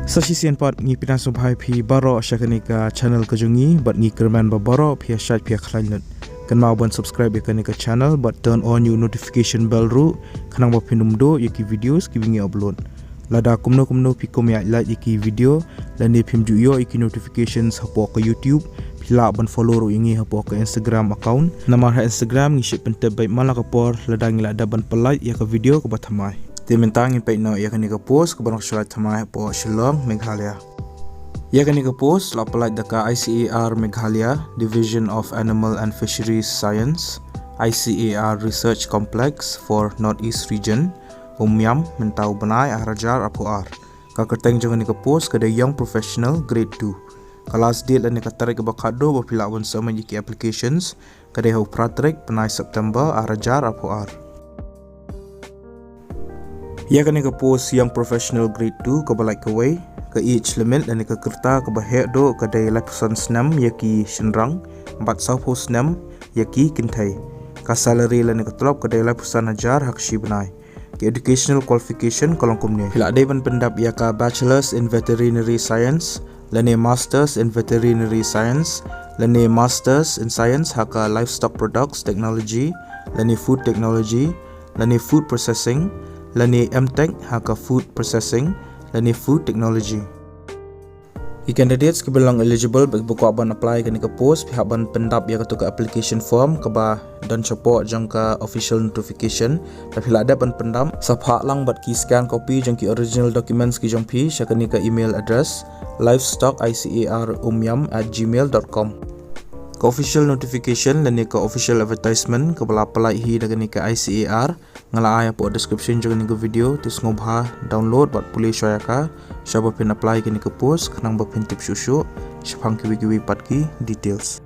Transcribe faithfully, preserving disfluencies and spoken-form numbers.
Sa shisien pat ngi pynbna sngewbha ïa phi baroh sha kane ka channel ka jong ngi, bad ngi kyrmen ba baroh phi ïa shait phi ïa khlaiñ lut. Kynmaw ban subscribe ïa kane ka channel bad turn on ïa u notification bell ruh, khnang ba phin ym duh ïa ki videos kiba ngi upload. Lada kumno kumno phi kum ïa like ïa ki video lane phim ju ïoh ïa ki notifications hapoh ka YouTube, phi lah ban follow ruh ïa ngi hapoh ka Instagram account. Namar ha Instagram ngi shait pyntip beit man la ka por lada ngi la dep ban pynlait ïa ka video kaba thymmai. Te mynta ngin peit noh ïa kane ka post kaba nang shu lait thymmai hapoh Shillong, Meghalaya. Ïa kane ka post la pynlait da ka I C A R Meghalaya, Division of Animal and Fisheries Science, I C A R Research Complex for North East Region, Umiam, mynta u bnai ar hajar arphew ar. Ka kyrteng jong kane ka post ka dei Young Professional Grade two. Ka last date lane ka tarik kaba khatduh ba phi lah ban submit ïa ki applications ka dei ha u phra tarik bnai September ar hajar arphew ar. Ïa kane ka post Young Professional Grade two kaba lait kawei, ka age limit lane ka rta kaba heh duh ka dei laiphew san snem ïa ki shynrang bad sawphew snem ïa ki kynthei. Ka salary lane ka tulop ka dei laiphew san hajar ha ka shi bnai. Ki educational qualification ka long kumne: phi lah dei ban pyndap ïa ka Bachelors in Veterinary Science, lane Masters in Veterinary Science, lane Masters in Science ha ka Livestock Products Technology, lane Food Technology, lane Food Processing, lane M Tech ha ka Food Processing, lane Food Technology. Ki candidates kiba long eligible bad kiba kwah ban apply ïa kane ka post, phi hap ban pyndap ïa katu ka application form kaba don shapoh jong ka official notification. Lada phi la dep ban pyndap, sa phah lang bad ki scan copy jong ki original documents ki jong phi sha kane ka email address, livestock I C A R umiam at gmail dot com. Ka official notification lane ka official advertisement kaba la pynlait hi da kane ka I C A R nga la ai hapoh description jong kane ka video, te sngewbha download bad pule shwa ïa ka shaba phin apply ïa kane ka post, khnang ba phin tip shuh shuh shaphang kiwei kiwei pat ki details.